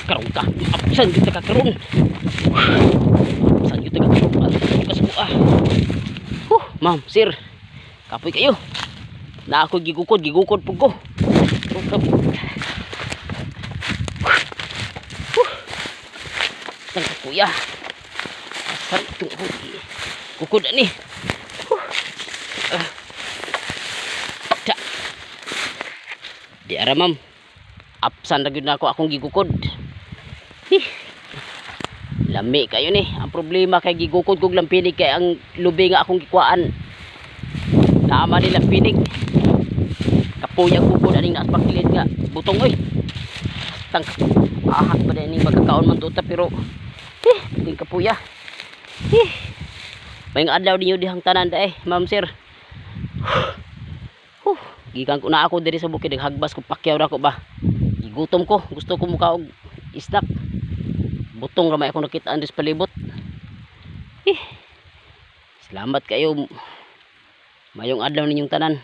Karon ka. Absan gyud ka karon. Absan gyud ka karon. Adto ka sa kuha. Huh, ma'am, sir. Kapoy kayo. Na ako gigukod, gigukod pud ko. Huh. Huh. Tang kuya. Asal itong ako kukod ani. Huh. Ah. Ta. Di ara, ma'am. Absan ra gyud na ako akong gigukod. Hi. Lami kayo ni. Ang problema kay gigukod kog lampinig kay ang lubi nga akong gikuhaan. Naama ni lampinig. Kapoy ang kukod aning naas pakilid nga butong oy. Tang ahak pa din ning magkakaon man tuta pero eh, ting kapuya. Eh. May adlaw ninyo dihang tanan dae, ma'am, sir. Huh, gikan ko na ako diri sa bukid, naghagbas ko, pakyaw ra ko ba. Gigutom ko, gusto ko muka og snack. Butong ra may akong nakitaan diri sa palibot. Eh. Salamat kayo. Mayong adlaw ninyong tanan.